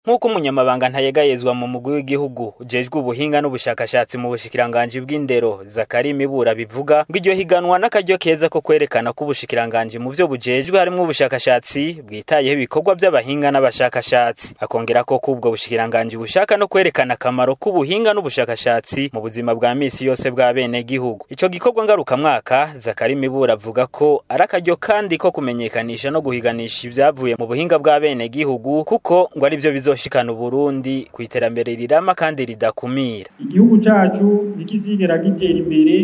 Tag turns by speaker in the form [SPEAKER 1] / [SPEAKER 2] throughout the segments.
[SPEAKER 1] Nk'uko umunyamabanga ntayegayezwa mu mugwi w'igihugu ujejwe ubuhinga n'ubushakashatsi mu bushikiranganji bw'indero Zakari Mibura bivuga, ngo iryo higanwa n'akaryo keza ko kwerekana ko ubushikiranganji mu vyo bujejwe harimwo ubushakashatsi bwitayeho ibikorwa by'abahinga n'abashakashatsi. Akongera ko kubwo bushikiranganji bushaka no kwerekana akamaro k'ubuhinga n'ubushakashatsi mu buzima bwa misi yose bwa bene gihugu. Ico gikorwa ngarukamwaka, Zakari Mibura avuga ko ari akaryo kandi ko kumenyekanisha no guhiganisha ivyavuye mu buhinga bwa bene gihugu, kuko ngo ari byo bizoshikana Uburundi ku iterambere rirama kandi ridakumira.
[SPEAKER 2] Igihugu cacu ntikizigera gitera imbere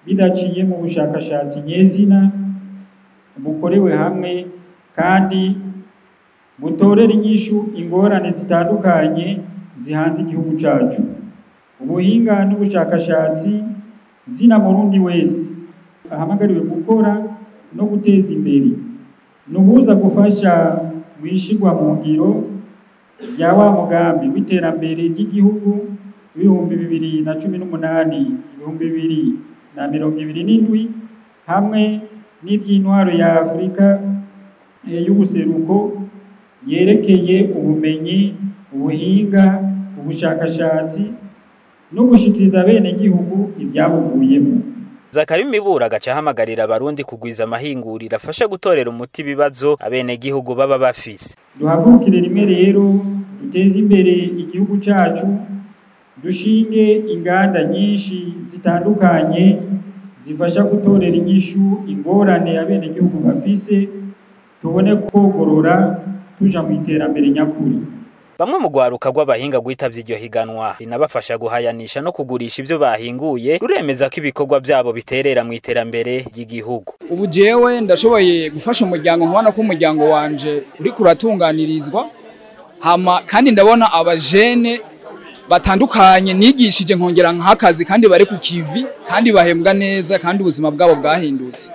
[SPEAKER 2] bidaciye mu bushakashatsi nyezina bukorewe hamwe kandi butorera inyishu ingorane zitandukanye zihanze igihugu cacu. Ubuhinga n'ubushakashatsi zina Murundi wese ahamagariwe gukora no guteza imbere, nubuza gufasha mwishigwa mu ngiro rya wa mugambi w'iterambere ry'igihugu 2018 2027 hamwe n'ivy'intwaro ya Afrika y'ubuseruko yerekeye ubumenyi, ubuhinga, ubushakashatsi no gushikiriza bene gihugu ivyabuvuyemo.
[SPEAKER 1] Zakari Mibura agaca ahamagarira abarundi kugwiza amahinguriro afasha gutorera umuti ibibazo abenegihugu baba bafise.
[SPEAKER 2] Duhagurukire rimwe rero duteze imbere igihugu cacu, dushinge inganda nyinshi zitandukanye zifasha gutorera inyishu ingorane abenegihugu bafise, tubone kogorora tuja mu iterambere nyakuri.
[SPEAKER 1] Bamwe mu rwaruka rw'abahinga rwitavye iryo higanwa rinabafasha guhayanisha no kugurisha ivyo bahinguye, ruremeza ko ibikorwa vyabo biterera mu iterambere ry'igihugu.
[SPEAKER 3] Ubu jewe ndashoboye gufasha umuryango, nkabona ko umuryango wanje uriko uratunganirizwa, hama kandi ndabona abajene batandukanye nigishije nkongera nk'akazi, kandi bari ku kivi kandi bahembwa neza kandi ubuzima bwabo bwahindutse.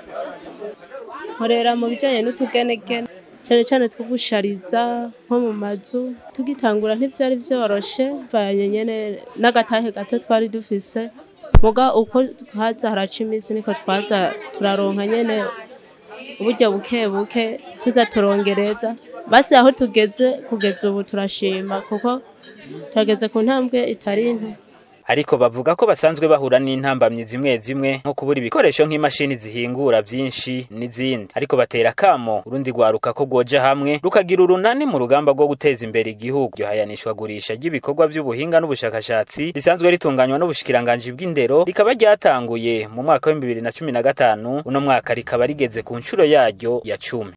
[SPEAKER 4] Nkorera mu bijanye n'utugenegene, cyane cyane two gushariza nko mu mazu. Tugitangura ntivyari vyoroshe, bivanye nyene n'agatahe gato twari dufise, muga uko haza haraca iminsi niko twaza turaronka nyene uburyo buke buke, tuza turongereza. Basi aho tugeze kugeza ubu turashima, kuko turageze ku ntambwe itari nto.
[SPEAKER 1] Ariko bavuga ko basanzwe bahura n'intambamyi zimwe zimwe, nko kubura ibikoresho nk'imashini zihingura byinshi n'izindi. Ariko batera kamo urundi rwaruka ko rwoja hamwe rukagira urunani mu rugamba rwo guteza imbere igihugu. Iryo hayanishwa gurisha ry'ibikorwa by'ubuhinga n'ubushakashatsi risanzwe ritunganywa n'ubushikiranganji bw'indero rikaba ryatanguye mu mwaka wa 2015, uno mwaka rikaba rigeze ku nshuro yaryo ya 10.